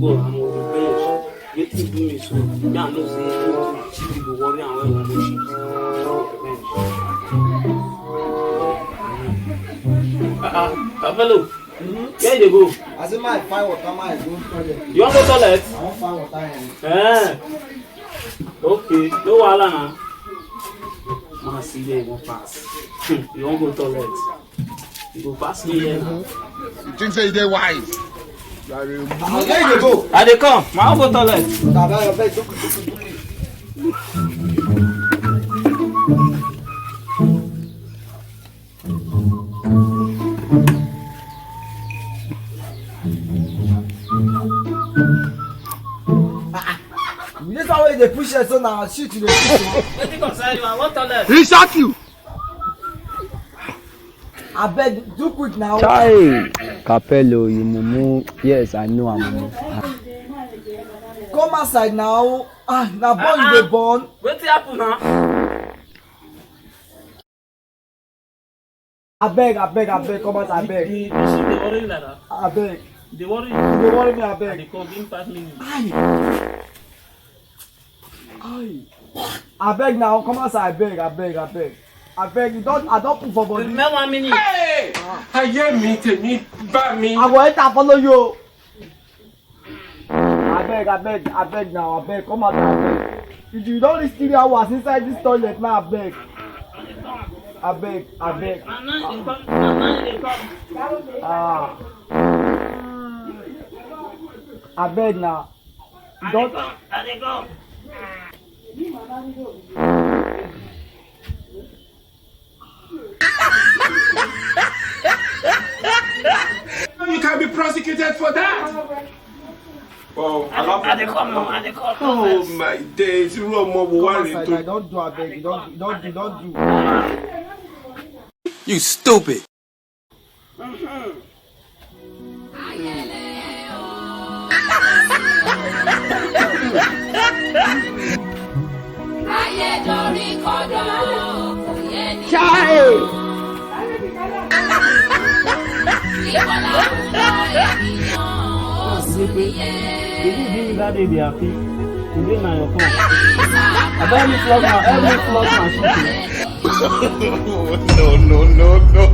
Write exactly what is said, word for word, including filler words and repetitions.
Go, I'm on revenge. Wetin do me so? Me, I know say everything she be go worry and when we go shit. Revenge. Ah, ah, Capello, where you dey go? I say, my fine water, my go toilet. You wan go toilet? I wan find water here. Eh. Okay, no wahala na. Ma see there, you wan pass. You wan go toilet? You go pass me here na. You think say you dey wise? You are a mumu. Where you dey go? I dey come. Ma wan go toilet. Baba, abeg, look, look, look. You know how you dey push it so na shit you dey push so. Wetin concern you? I wan toilet. He shock you. Abeg, do quick now. Chai, Capello, you mumu. Yes, I know I'm mumu. Come outside now. Ah, na born you dey born. Wetin happen na? Abeg, abeg, abeg, come out, abeg. The, the, the shit dey worry you like that? Abeg. Dey worry you? E dey worry me, abeg. I dey come, give me five minutes. Aye. Aye. Abeg now, come outside, abeg, abeg, abeg. Abeg, you don, I don put for body. Remain one minute. Hey! Ah. Ayé mi, tèmi bá mi. I go enter follow you. Abeg, abeg, abeg now, abeg, come out, abeg. If you don reach three hours inside this toilet now, abeg. Abeg, abeg. Ah. Abeg now. You don You can be prosecuted for that. Oh, I love I dey come now, I dey come. Oh my days, irú ọmọ wo wá rèé tó. Come outside, I don do, abeg, you don, you don do, you don do. You stupid. Ayé dorí kodò, kò yé ni. Chai! Ibo la ń lọ ènìyàn? Ó sì yẹ. If you give me that day, be happy. Today na your turn. Abeg, help me flog my, help me flog my shit. No, no, no, no.